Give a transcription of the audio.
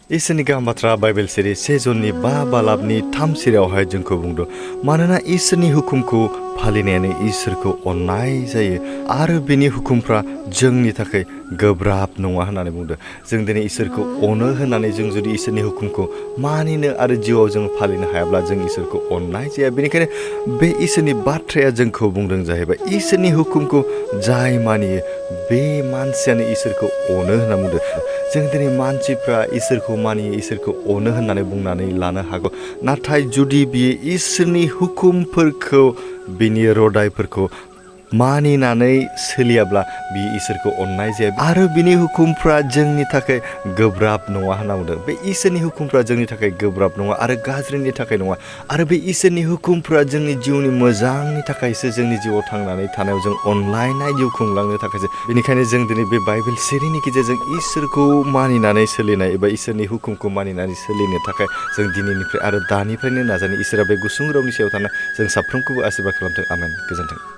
इसोरनि गाहाम बाथ्रा बाइबेल सिरि 1 जननि 5 बालाबनि 3 सिरियावहाय जोंखौ बुंदों मानोना इसोरनि हुकुमखौ फालिनायानो इसोरखौ अननाय जायो आरो बेनि हुकुमफ्रा जोंनि थाखाय गोब्राब नङा होननानै बुंदों। जों दिनै इसोरखौ अनो होननानै जों जुदि इसोरनि हुकुमखौ मानिनो आरो जिउआव जों फालिनो हायाब्ला जों इसोरखौ अननाय जाया। बेनिखायनो बे इसोरनि बाथ्राया जोंखौ बुंदों जाहैबाय इसोरनि हुकुमखौ जाय मानियो बे मानसियानो इसोरखौ अनो होनना बुंदों। जों दिनै मानसिफ्रा इसोरखौ मानियो इसोरखौ अनो होननानै बुंनानै लानो हागौ, नाथाय जुदि बियो इसोरनि हुकुमफोरखौ बिनि रदायफोरखौ मानिनानै सोलियाब्ला बियो इसोरखौ अननाय जाया आरो बिनि हुकुमफ्रा जोंनि थाखाय गोब्राब नङा होनना बुंदों। बे इसोरनि हुकुमफ्रा जोंनि थाखाय गोब्राब नङा आरो गाज्रिनि थाखाय नङा आरो बे इसोरनि हुकुमफ्रा जोंनि जिउनि मोजांनि थाखायसो, जोंनि जिउआव थांनानै थानायाव जों अनलायनाय जिउ खुंलांनो थाखायसो। बेनिखायनो जों दिनै बे बाइबेल सिरिनि गेजेरजों इसोरखौ मानिनानै सोलिनाय एबा इसोरनि हुकुमखौ मानिनानै सोलिनो थाखाय जों दिनैनिफ्राय आरो दानिफ्रायनो नाजानाय। इसोरा बे गुसुं रावनि सायाव थाना जों साफ्रोमखौबो आशीर्बाद खालामथों। आमेन। गोजोन्थों।